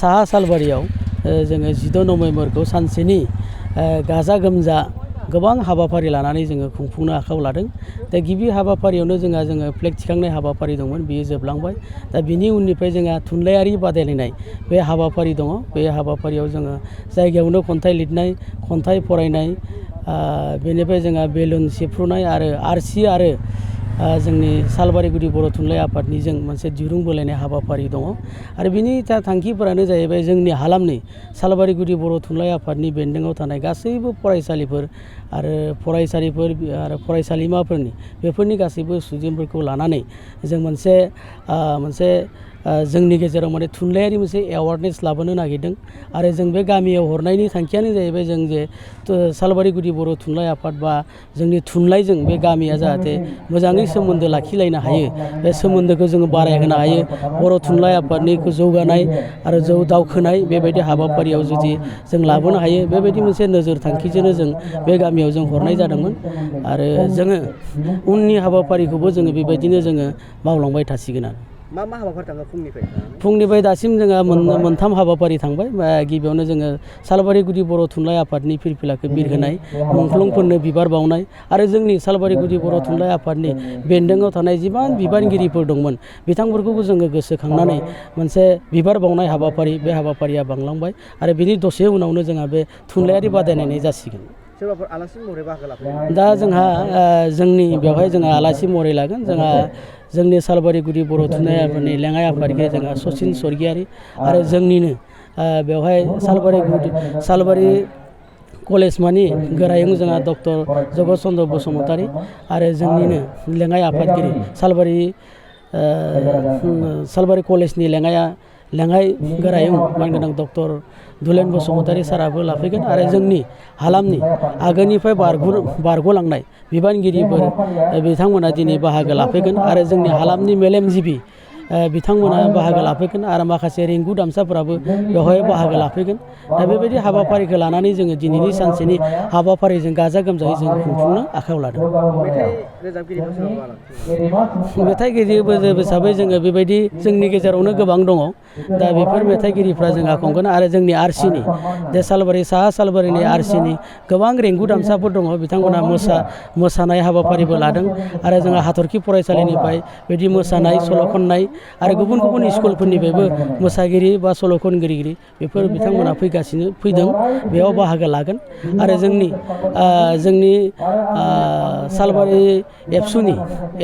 साहा सालबारियाव जोङो 14 नभेम्बरखौ सानसेनि गाजा गोमजा गोबां हाबाफारि लानानै जोङो खुंफुंनो आखायाव लादों। दा गिबि हाबाफारियावनो जोङो फ्लेग थिखांनाय हाबाफारि दंमोन, बियो जोबलांबाय। दा बिनि उननिफ्राय जोंहा थुनलाइयारि बादायलायनाय बे हाबाफारि दङ। बे हाबाफारियाव जोङो जायगायावनो खन्थाइ लिरनाय, खन्थाइ फरायनाय, बेनिफ्राय जोंहा बेलुन सिफ्रुनाय आरो आरसि आरो जोंनि सालबारि गुदि बर' थुनलाइ आफादनिजों मोनसे दिरुं बोलायनाय हाबाफारि दङ। आरो बिनि थांखिफोरानो जाहैबाय जोंनि हालामनि सालबारि गुदि बर' थुनलाइ आफादनि बेन्दोङाव थानाय गासैबो फरायसालिफोर आरो फरायसालिफोर आरो फरायसालिमाफोरनि बेफोरनि गासैबो सुबुंफोरखौ लानानै जों मोनसे जोंनि गेजेराव माने थुनलाइयारि मोनसे एवारनेस लाबोनो नागिरदों। आरो जों बे गामियाव हरनायनि थांखियानो जाहैबाय जों जे सालबारि गुदि बर' थुनलाइ आफाद बा जोंनि थुनलाइजों बे गामिया जाहाथे मोजाङै सोमोन्दो लाखिलायनो हायो, बे सोमोन्दोखौ जोङो बारायहोनो हायो। बर' थुनलाइ आफादनि जौगानाय आरो दावखोनाय बेबायदि हाबाफारियाव जुदि जों लाबोनो हायो, बेबायदि मोनसे नोजोर थांखिजोंनो जों बे गामियाव जों हरनाय जादोंमोन। आरो जोङो उननि हाबाफारिखौबो जोङो बेबायदिनो जोङो मावलांबाय थासिगोन। आरो मा हाबाफारि थाङो फुंनिफ्राय दासिम जोंहा मोनथाम हाबाफारि थांबाय। गिबियावनो जोङो सालबारि गुदि बर' थुनलाइ आफादनि फिरफिलाखौ बिरहोनाय, मुंख्लंफोरनो बिबार बावनाय आरो जोंनि सालबारि गुदि बर' थुनलाइ आफादनि बेन्दोङाव थानाय जिमान बिबानगिरिफोर दंमोन बिथांफोरखौबो जोङो गोसोखांनानै मोनसे बिबार बावनाय हाबाफारि, बे हाबाफारिया बांलांबाय। आरो बिनि दसे उनावनो जोंहा बे थुनलाइयारि बादायलायनाय जासिगोन। सोरबाफोर आलासि महरै बाहागो लाफैयो? दा जोंहा जोंनि बेवहाय जोंहा आलासि महरै लागोन। जोंहा जोंनि सालबारि गुदि बर' थुनलाइ आफादनि लेङाइ आफादगिरि जोंहा सचिन स्वर्गियारि आरो जोंनिनो बेवहाय सालबारि कलेज मानि गोरायुं जोंहा डक्टर जगत चन्द्र बसुमतारी आरो जोंनिनो लेङाइ आफादगिरि सालबारि कलेजनि लेङाइ गोरायुं मानगोनां डक्टर दुलेन बसुमतारी साराबो लाफैगोन। आरो जोंनि हालामनि आगोलनिफ्राय बारग'लांनाय बिबानगिरिफोर बिथांमोना दिनै बाहागो लाफैगोन। आरो जोंनि हालामनि मेलेमजिबि बिथांमोना बाहागो लाफैगोन आरो माखासे रिंगु दामसाफोराबो बेवहाय बाहागो लाफैगोन। दा बेबायदि हाबाफारिखौ लानानै जोङो दिनैनि सानसेनि हाबाफारिजों गाजा गोमजायै जों खुंफुंनो आखायाव लादों। मेथाइगिरि हिसाबै जोङो बेबायदि जोंनि गेजेरावनो गोबां दङ। दा बेफोर मेथाइगिरिफ्रा जोंहा खुंगोन। आरो जोंनि आरसिनि बे साहा सालबारिनि आरसिनि गोबां रिंगु दामसाफोर दङ, बिथांमोना मोसानाय हाबाफारिबो लादों। आरो जोंहा हाथरखि फरायसालिनिफ्राय बिदि मोसानाय, सल' खननाय आरो गुबुन गुबुन स्कुलफोरनिफ्रायबो मोसागिरि बा सल' खनगिरि बेफोर बिथांमोना फैदों, बेयाव बाहागो लागोन। आरो जोंनि सालबारि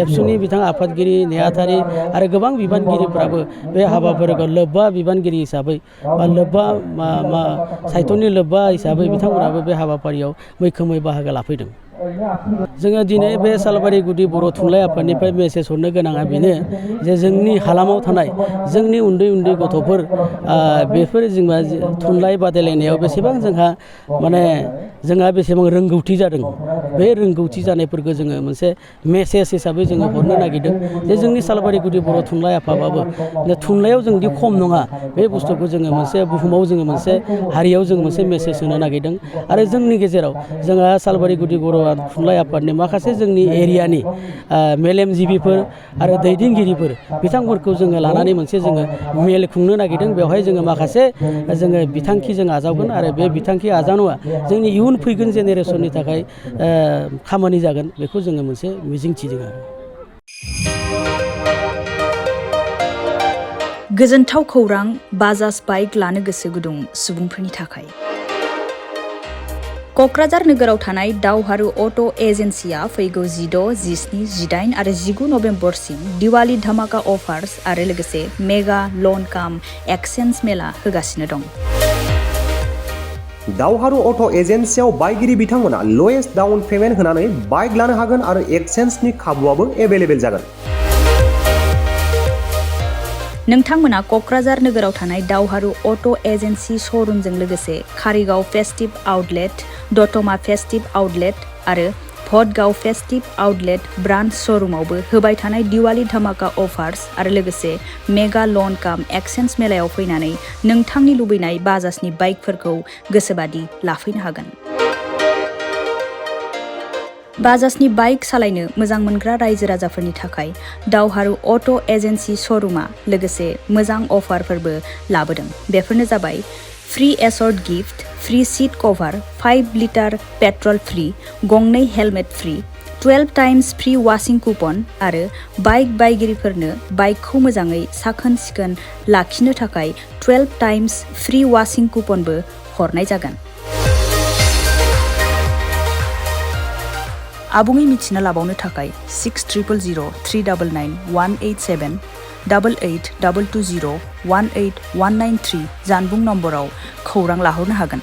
एबसुनि बिथां आफादगिरि नेहाथारि आरो गोबां बिबानगिरिफ्राबो बे हाबाफारिखौ लोब्बा बिबानगिरि हिसाबै बा लोब्बा साहित्यनि लोब्बा हिसाबै बिथांमोनाबो बे हाबाफारियाव मैखोमै बाहागो लाफैदों। जोङो दिनै बे सालबारि गुदि बर' थुनलाइ आफादनिफ्राय मेसेज हरनो गोनाङा बेनो जे जोंनि हालामाव थानाय जोंनि उन्दै उन्दै गथ'फोर बेफोर जोंहा थुनलाइ बादायलायनायाव बेसेबां जोंहा बेसेबां रोंगौथि जादों, बे रोंगौथि जानायफोरखौ जोङो मोनसे मेसेज हिसाबै जोङो हरनो नागिरदों जे जोंनि सालबारि गुदि बर' थुनलाइ आफादाबो थुनलाइयाव जोंदि खम नङा, बे बुस्थुखौ जोङो मोनसे बुहुमाव जोङो मोनसे हारियाव जों मोनसे मेसेज होनो नागिरदों। आरो जोंनि गेजेराव जोंहा सालबारि गुदि बर' थुनलाइ आफादनि माखासे जोंनि एरियानि मेलेमजिबिफोर आरो दैदेनगिरिफोर बिथांमोनखौ जोङो लानानै मोनसे जोङो मेल खुंनो नागिरदों। बेवहाय जोङो माखासे बिथांखि जों आजावगोन। आरो बे बिथांखि आजावनाया जोंनि इयुन फैगोन जेनेरेसननि थाखाय खामानि जागोन, बेखौ जोङो मोनसे मिजिंथिदों। आरो गोजोनथाव खौरां, बाजाज बाइक लानो गोसो गुदुं सुबुंफोरनि थाखाय। क'क्राझार नोगोराव थानाय दावहारु अट' एजेन्सिया फैगौ 16, 17, 18 आरो 19 नभेम्बरसिम दिवाली धामाका अफार्स आरो लोगोसे मेगा लन काम एक्सचेन्ज मेला होगासिनो दं। दावहारु अट' एजेन्सियाव बायगिरि बिथांमोना लवेस्ट डाउन पेमेन्ट होनानै बाइक लानो हागोन आरो एक्सचेन्जनि खाबुआबो एभेलेबेल जागोन। नोंथांमोना क'क्राझार नोगोराव थानाय दावहारु अट' एजेन्सि श'रुमजों लोगोसे कारिगाव फेस्टिभ आउटलेट, दतमा फेस्टिभ आउटलेट आरो भटगाव फेस्टिभ आउटलेट ब्रान्च श'रुमावबो होबाय थानाय दिवाली धामाका अफार्स आरो लोगोसे मेगा लन काम एक्सचेन्ज मेलायाव फैनानै नोंथांनि लुबैनाय बाजाजनि बाइकफोरखौ गोसोबादि लाफैनो हागोन। बाजाजनि बाइक सालायनो मोजां मोनग्रा रायजो राजाफोरनि थाखाय दावहारु अट' एजेन्सि श'रुमा लोगोसे मोजां अफारफोरबो लाबोदों। बेफोरनो जाबाय free assured gift, free seat cover, 5 litre petrol free, गंनै helmet free, 12 times free washing coupon आरो बाइक बायगिरिफोरनो बाइकखौ मोजाङै साखोन सिखोन लाखिनो थाखाय 12 टाइम्स फ्री वाशिं कुपनबो हरनाय जागोन। आबुङै मिथिना लाबावनो थाखाय 60000399 187 88 220 18193 जानबुं नम्बराव खौरां लाहरनो हागोन।